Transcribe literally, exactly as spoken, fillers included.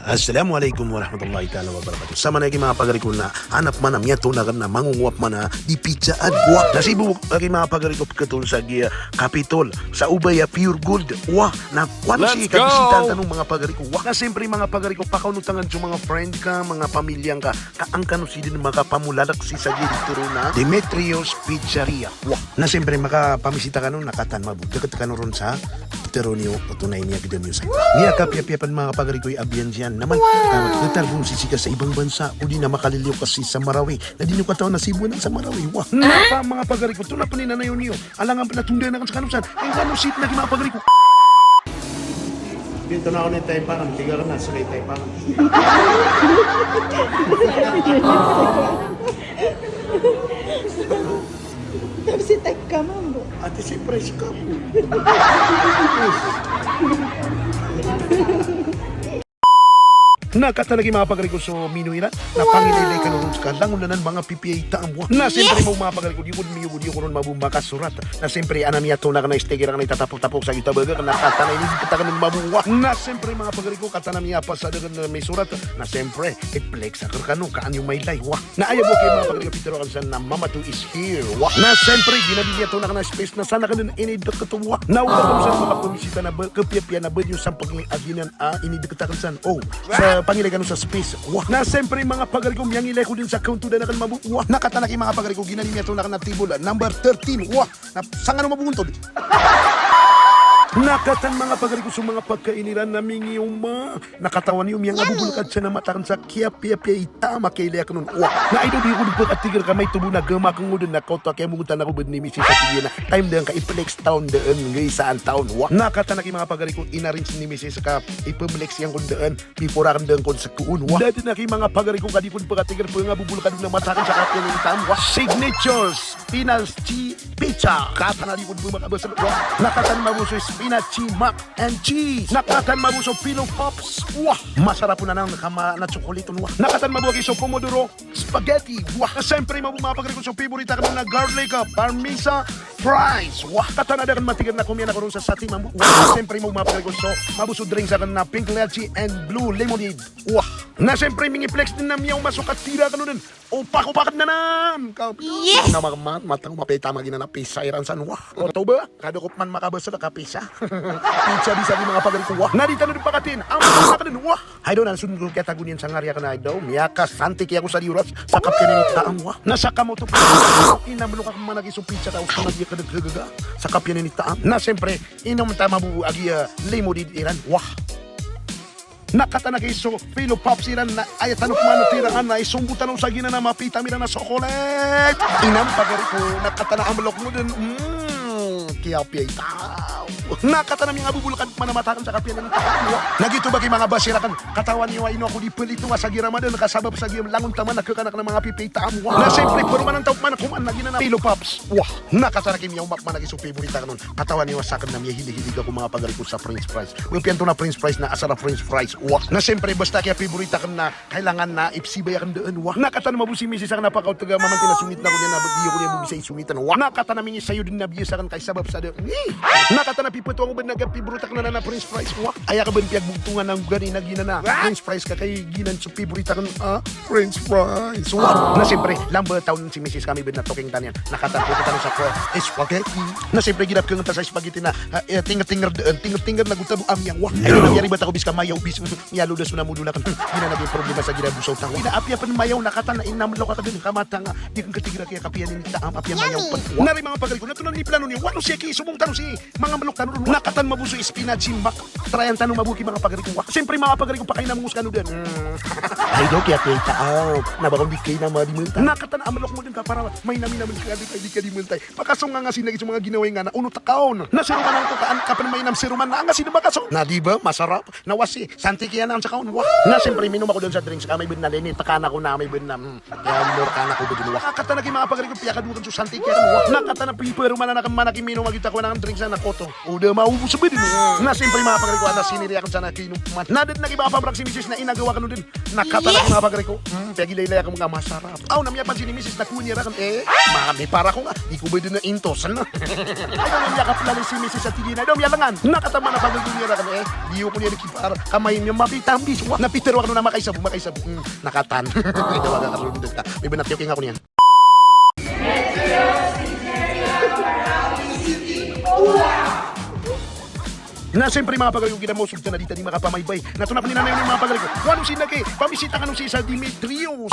Assalamu alaikum warahmatullahi taala wabarakatuh. Sa manaya ki manga pagari ko na anak mana miyatoon aken na mangongowap mana di pizza ad wa. Na sii bo aki manga pagari ko peketoon sa giya Capitol sa Ubaya Pure Gold wa. Na kowan si kabisita tano manga pagari ko wa. Na siyempre manga pagari ko pakaonotan so manga friend ka, manga pamilya ngka, ka an kano sii den makapamolalek sii sa giya di tero na Demetrius Pizzeria. Wa. Na siyempre makapamisita kano na katan mabo deket kano ron sa tero niyo oto na iniyagedam iyo sa. Miyakapiyapiya pen manga pagari ko i abiyan siyan na man, ah, tetargon sii seka sa ibang bansa odi na makaliliyo ka sii sa Marawi. Na di niyo katawan na Cebu anan sa Marawi. Wa. Na ka manga pagari ko oto na pen inanayaw niyo. Alangan pen a tondaan aken sekano san. Ay, wano sii pen aki manga pagari ko. Dito na ako ni Tayparan, tiga ka na, sige, Tayparan. Tapos si Tay ka, mambo. Ate, si Pres ka po. Na katan aki manga pagari ko so menu iran. Na pangilaylay kano ron seka langon anan manga pipiya i taam wa. Na siyempre mabo manga pagari ko di ko den miyogo, di ko ron mabo makasorat. Na siyempre anan miyatoon aken na sticker aken na itatapokatapok sa giya tabag aken na katan a inideket aken on mabo wa. Na siyempre manga pagari ko katan a miyapasad aken na misorat. Na siyempre i-flex aken rekano ka an iyo mailay wa. Na aya bo aki manga pagari ko pitharo aken san na Mama Two is here wa. Na siyempre giyanan i miyatoon aken a space na san aken den inideket wa. Na o ba kano san makapamisita na ba, kapiyapiya na ba niyo sampegi a giyanan a inideket aken san. O, sa pangilay kano sa space wa. Na siyempre manga pagari ko miyangilay ako den sa kaontodan aken mabo wa. Na katan aki manga pagari ko giyanan i miyatoon aken a table number thirteen wa. Na sangano mabo ontod. Na katan manga pagari ko so manga pagkain iran na mingioma. Na katawan iyo miyangabobolekad san a mata aken sa kiyapiyapiya i taam a kiyailay aken on. Wa. Na ay daw di ko den pekatigel ka maito bo na gama aken o den na kaoto a kiyamongotan ako bo den i misis a tig iyan a time den ka i-flex taon den, nggisaan taon. Wa. Na katan aki manga pagari ko inarrange ni misis ka i-flex iyan kon den before aken den kon sekoon. Wa. Da den aki manga pagari ko ka di ko den pekatigel pengabobolekad on a mata aken sa kapiya niyan i taam. Wa. Signatures, Spinachi Pizza. Katan a di ko den pemakabasel. Wa. Na katan mabo so Spinachi Mac and Cheese. Na katan mabo so Pillow Pops. Wah, masarap on anan ka ma-, na chocolate on, wah. Na katan mabo aki so Pomodoro Spaghetti. Wah, siyempre mabo manga pagari ko so favorite aken na garlic, ah, parmesan fries. Wah, katan a da aken matigad na komiyan ako ron sa sati mambo. Wah, siyempre mabo manga pagari ko so mabo so drinks aken na pink lychee and blue lemonade. Wah, na siyempre mingi-flex den na miyaoma so katira aken on den. Opak-opak den anan. Ka-, yes! Na ma-, ma-, matang mapiya i taam a giyanan a pizza iran san. Wah, oto ba? Kada ko peman makabasel ka pizza. Pizza bisa di manga pagari ko, wah. Na di tano den pakatin. Amay ka den, wah. Hay daw, na sundon ko kiyatago niyan sa ngari aken, hay daw. Miyakasantik ako sa di oras sa kapiya niyan i taam, wah. Na saka mo oto. Inam lok ako man aki so pizza ka, osto na di ka degdega sa kapiya niyan i taam. Na siyempre, inom ta mabo aki, ah, lemonade iran, wah. Na katan aki so Pillow Pops iran na aya tano peman o tira anan na isombo tano sa giyanan a mapiya i taam iran a chocolate. Inam pagari ko, na katan a amlok mo den. Mm, kiyapiya i taam. Na katan a miyangabobolekad peman a mata aken sa kapiya niyan i taam, wah. Na giyoto ba ki manga basi raken. Katawan iyo a ino ako di pelito a sa giya Ramadan ka sabap sa giya langon taman a kekanak na manga pipiya i taam, wah. Na siyempre, peromanan taw peman a koman a giyanan a Pillow Pops. Wah, na katan aki miyaoma peman aki so favorite aken on. Katawan iyo a saken na miyahili-hili ako manga pagari ko sa French fries. Apiya antonaa French fries na asar a French fries. Wah. Na siyempre, basta kiya favorite aken na kailangan na ipsibay aken den, wah. Na katan mabo si misis aken na pakaoteg a mamantin a songit na ako niyan na di ako niyan bo bisa isongitan, wah. Na katan a mingisayo den na biya saken ka isabap sa den. Ih! Na katan a pipetowa ko ben na kiya favorite aken na, na French fries, wah. Aya ka ben piyagbogtongan a gani na giyanan a French fries ka kay giyanan so favorite aken, ah, French fries. Wah. Na siyempre, lamba taon si misis kami ben na talking tano iyan. Na katan pito tano sa ko, spaghetti. Na siyempre, girap kengen ta sa spaghetti na, ah, eh, tinger-tinger den, tinger-tinger na gotado a miyawa. Ay, na miyaribat ako bis ka mayaw, bis, miyalodas o na modol aken. Giyanan a problema sa gira bosaw taw. Ina apiya pen mayaw na katan a inam lok aken den ka mata nga. Di ken ketiger a kiya kapiya niyan i taam, apiya mayaw pen. Wah. Na ri manga pagari ko, na tonan i plano niyo. Wano siya ki, subong tano si manga melok tano ron. Na katan mabo so spinach i mak. Try-an tano mabo ki manga pagari ko, wah. Siyempre manga pagari ko, pakainam ngos kano den. Hmm. Ay daw, kiyapiya i taam. Na baka on di kainam a di mentay. Na katan a melok mo den ka para mainam-inam ka di ka di mentay. Pakasong nga ngasi na giya so manga ginawa ingka na onot a kaon. Na siroman angko ka an ka pen mainam siroman na ngasi na makasong. Na di ba masarap? Na wasi, santik iyan anan sa kaon. Wah. Na siyempre minom ako den sa drinks ka amay ben na leni, tekan ako na amay ben na, hmm. Kaya mor ka na ko bedin, wah. Katan aki manga pagari ko, piyakadowa aken so santik iyan, wah. Na katan a piperomanan aken man aki minom a gita ko anan drinks na koto. O da maubos bedin. Na siyempre manga pagari ko, Wana siniri akn sa na kinom man. Na da dn a kipapabrak si misis na inagawa kano dn. Na katawan ko, mga pagari ko. Hmm, piyagilaylay akn ka masarap. Aw, na miyapansin i misis na kowaan iyan rakn. Eh, mami para ko nga. Di ko ba dn na intos, ano? Ay, daw miyakaplalay si misis a tig iyan a daw miyalangan. Na katawan a pagari ko niyan rakn. Eh, di ko niyan kipar. Kamay niyan mapitambis. Wa, na pitero akn na makaisabo, makaisabo. Hmm, na katan. Ay, daw aga karundok ka. May banat yoking ako niyan. Na siyempre, mga pagari ko, giya na mosog tano a di tano makapamaybay. Na tonaa ko ni nanay niyo, mga pagari ko. Wano si nagi, pamisita kano sii sa Demetrius.